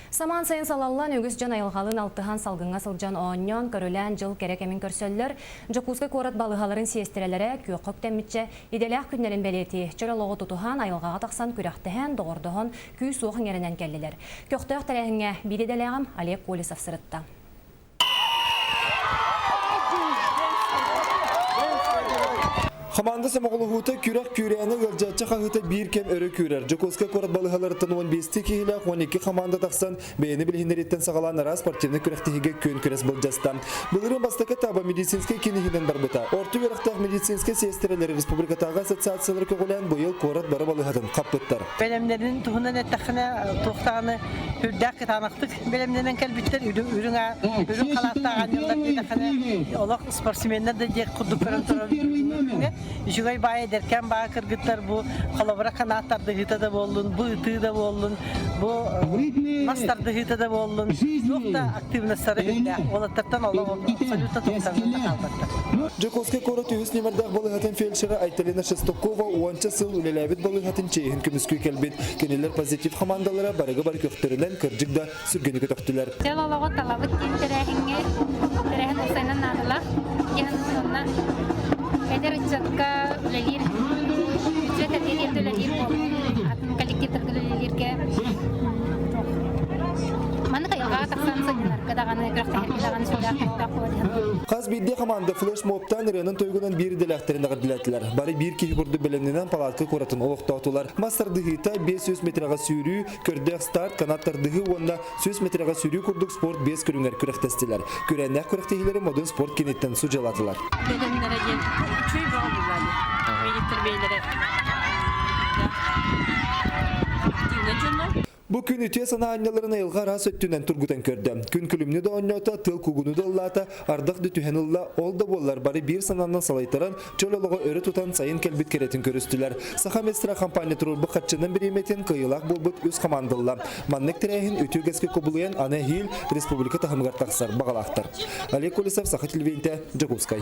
Самаан сайын салаллан, үгүс дьон айылҕалыын алтыһан, салгыҥҥа сылдьан оонньоон, көрүлээн дьыл кэрэ кэмин көрсөллөр. Дьокуускай куорат балыыһаларын сиэстэрэлэрэ күөххэ үктэммиччэ, идэлээх күннэрин бэлиэтии, чөл олоҕу тутуһан, айылҕаҕа тахсан күрэхтэһэн, доҕордоһон, күүс-уох иҥэринэн кэллилэр. Көхтөөх тэрээһиҥҥэ биир идэлээҕим Олег Колесов сырытта. Хамаанда сомоҕолоһуута күрэх күүрээнэ ыалдьааччы хаһыыта биир кэм өрө күүрэр. Дьокуускай куорат балыыһаларыттан 15 киһилээх 12 хамаанда тахсан бэйэни билиһиннэрииттэн саҕалаан араас спортивнай күрэхтэһиигэ күөн күрэс былдьаста. Былырыын бастакы этаба медицинскэй киин иһинэн барбыта. Орто үөрэхтээх медицинскэй сиэстэрэлэри республикатааҕы ассоциациялары көҕүлээн быйыл куорат бары балыыһатын хаппыттар. Бэлэмнэрин туһунан эттэххинэ, туох даҕаны үрдээх кытаанахтык бэлэмнэнэн кэлбиттэр үрүҥ үрүҥ үрүҥ халааттаах анньаллар диэтэххинэ олох спортсменнар да диэх курдук көрөн турар үчүгэй баай эдэркээн баа кыргыттар бу холобура канаат тардыһыыта да буоллун бу ытыы да буоллун бу мас тардыһыыта да буоллун туох да активностара үрдээх уолаттартан олох абсолютно туохтан да хаалбаттар. Дьокуускай куорат үһүс нүмердээх балыыһатын фельдшера Айталина Шестакова уонча сыл үлэлээбит балыыһатын чиэһин көмүскүү кэлбит. Кинилэр позитив хамаандалара барыга бары көхтөрүнэн кырдьык да сүргэни көтөхтүлэр. Дьыл олоҕу талабыт диэн тэрээһиҥҥэ тэрээһин уопсайынан наадалаах диэн уонна эдэр ыччакка үлэлиир үтүө категорията үлэлиир буоллун атын коллективтарга үлэлииргэ маннык айылҕаҕа тахсан сынньанарга даҕаны күрэхтэһэргэ даҕаны сүрдээх көхтөөх буолар Хас биирдии хамаанда флешмобтаан ырыанан тойугунан биир идэлээхтэрин эҕэрдэлээтилэр. Бары биир киһи курдук бэлэмнэнэн палатка куоратын олохтоотулар. Мас тардыһыыта 500 метрэҕэ сүүрүү, көрдөөх старт, канат тардыһыы уонна 100 метрэҕэ сүүрүү курдук спорт биэс көрүҥэр күрэхтэстилэр. Күрээннээх күрэхтэһиилэри модун спорт киниттэн судьалаатылар. Бэлэмнэрэ диэн үчүгэй бөҕө буоллаҕа. Медиктэр бэйэлэрэ активнай дьоннор. Бу күн үтүө санаа анньаларын айылҕа араас өттүнэн тургутан көрдө. Күн күлүмнү да оонньоото, тыал кугуну да ыллаата, ардах да түһэн ылла, ол да буоллар бары биир санаанан салайтаран, чөл олоҕу өрө тутан сайын кэлбит кэрэтин көрүстүлэр. Саха медсестра хампаанньа туруорбут харчынан бириэмэтин кыайыылаах буолбут үс хамаанда ылла. Маннык тэрээһин үтүө үгэскэ кубулуйан аны эһиил республика таһымыгар тахсар баҕалаахтар. Олег Колесов, Саха телевидениетэ, Дьокуускай.